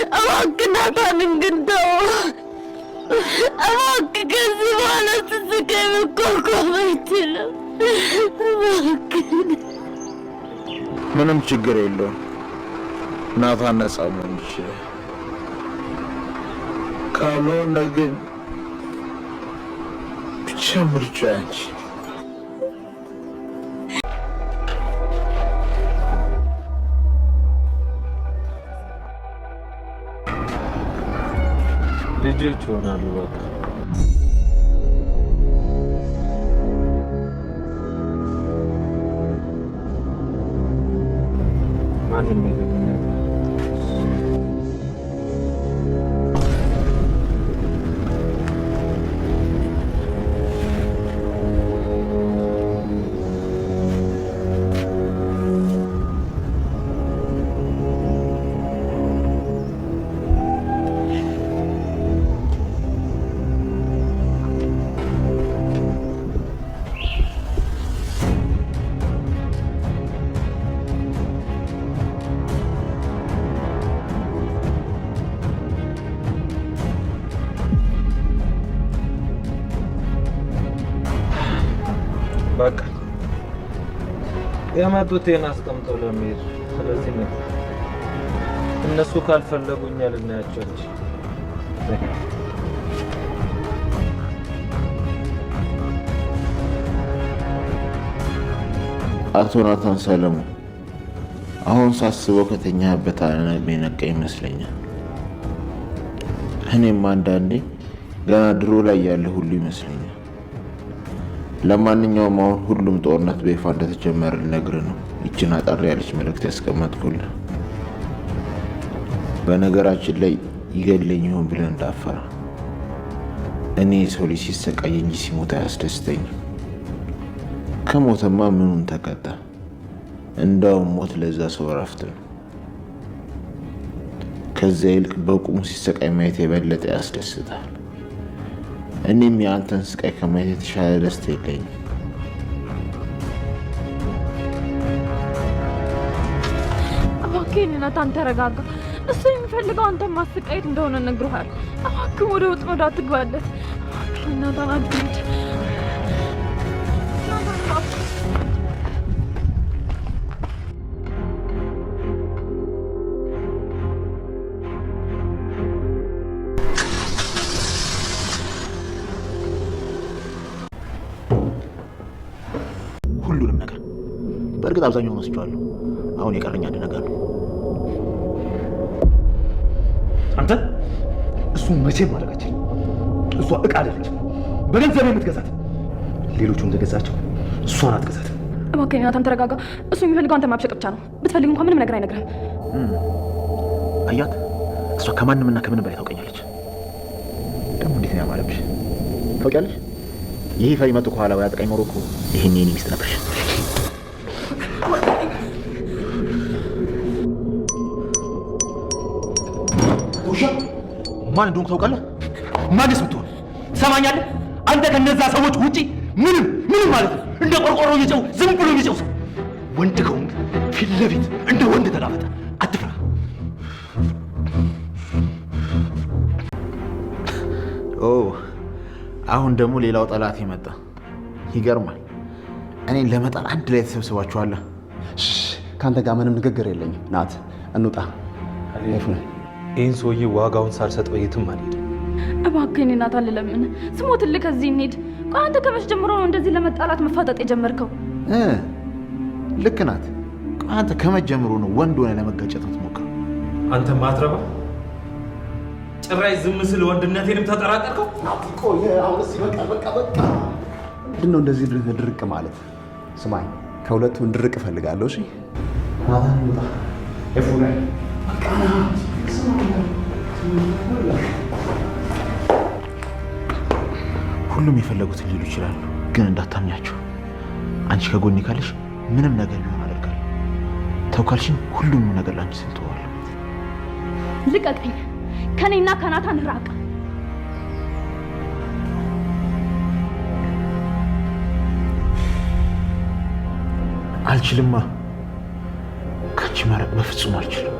እባክህ ናታንን ግን ተወው። እባክህ ከዚህ በኋላ ስስቃይ መቋቋም አይችልም። እባክህ። ምንም ችግር የለውም። ናታን ነፃ መሆን ይችላል። ካልሆነ ግን ብቻ ምርጫ ያንቺ። ልጆች ይሆናሉ በቃ። ማንም የለም። በቃ የመጡት አስቀምጠው ለመሄድ። ስለዚህ ነው እነሱ ካልፈለጉ እኛ ልናያቸው እንጂ። አቶ ናታን ሰለሞን፣ አሁን ሳስበው ከተኛህበት ዓለም የነቃ ይመስለኛል። እኔም አንዳንዴ ገና ድሮ ላይ ያለ ሁሉ ይመስለኛል። ለማንኛውም አሁን ሁሉም ጦርነት በይፋ እንደተጀመረ ልነግርህ ነው ይችን አጠር ያለች መልእክት ያስቀመጥኩልህ። በነገራችን ላይ ይገለኝ ይሆን ብለህ እንዳፈራ። እኔ የሰው ልጅ ሲሰቃይ እንጂ ሲሞት አያስደስተኝም። ከሞተማ ምኑን ተቀጣ? እንዳውም ሞት ለዛ ሰው እረፍት ነው። ከዚያ ይልቅ በቁሙ ሲሰቃይ ማየት የበለጠ ያስደስታል። እኔም የአንተን ስቃይ ከማየት የተሻለ ደስታ የለኝም። እባክህን ናታን ተረጋጋ። እሱ የሚፈልገው አንተን ማሰቃየት እንደሆነ ነግሮሃል። እባክህ ወደ ወጥመዱ አትግባለት። እባክህን ናታን አትሂድ። ናታን እባክህ። ሁሉንም ነገር በእርግጥ አብዛኛውን ወስጄዋለሁ። አሁን የቀረኝ አንድ ነገር ነው። አንተ እሱን መቼም ማድረግ አትችልም። እሷ እቃ አይደለችም፣ በገንዘብ የምትገዛት። ሌሎቹ እንደገዛቸው እሷን አትገዛትም። እባክህን ናታን ተረጋጋ። እሱ የሚፈልገው አንተን ማብሸቅ ብቻ ነው። ብትፈልግ እንኳን ምንም ነገር አይነግርህም። አያት፣ እሷ ከማንምና ከምንም በላይ ታውቀኛለች። ደግሞ እንዴት ነው ያማረብሽ! ታውቂያለሽ፣ ይሄ ፈሪ መጥቶ ከኋላ ወይ አጠቃኝ ኖሮ እኮ ይሄኔ የኔ ሚስት ነበርሽ። ውሻ ማን እንደሆንኩ ታውቃለህ? ማንስ ብትሆን ትሰማኛለህ? አንተ ከነዛ ሰዎች ውጪ ምንም ምንም ማለት ነው። እንደ ቆርቆሮ እየጨው ዝም ብሎ የሚጨው ሰው። ወንድ ከሆንክ ፊት ለፊት እንደ ወንድ ተጋፈጥ፣ አትፍራ። ኦ፣ አሁን ደግሞ ሌላው ጠላት መጣ። ይገርማል። እኔን ለመጣል አንድ ላይ ተሰብስባችኋል። ከአንተ ጋር ምንም ንግግር የለኝም። ናት እንውጣ። ይህን ሰውዬ ዋጋውን ሳልሰጠው የትም አልሄድም። እባክህን ናታን ልለምንህ፣ ስሞትልህ ከዚህ እንሂድ። ቆይ አንተ ከመች ጀምሮ ነው እንደዚህ ለመጣላት መፋጠጥ የጀመርከው? እ ልክ ናት። ቆይ አንተ ከመጀመሩ ነው ወንድ ሆነ ለመጋጨት የምትሞክረው? አንተ ማትረባ ጭራሽ ዝም ስል ወንድነቴንም ተጠራጠርከው። አሁንስ ይበቃል። በቃ በቃ። ምንድን ነው እንደዚህ ድርቅ ማለት? ስማኝ፣ ከሁለቱ እንድርቅ እፈልጋለሁ። እሺ ናታን እንውጣ። ሁሉም የፈለጉትን ሊሉ ይችላሉ፣ ግን እንዳታምኛቸው። አንቺ ከጎኔ ካለሽ ምንም ነገር ቢሆን አደርጋለሁ። ተው ካልሽኝ ሁሉንም ነገር ለአንቺ ስል ተወዋለሁ። ልቀቀኝ! ከኔና ከናታን ራቅ። አልችልማ፣ ከአንቺ መራቅ በፍጹም አልችልም።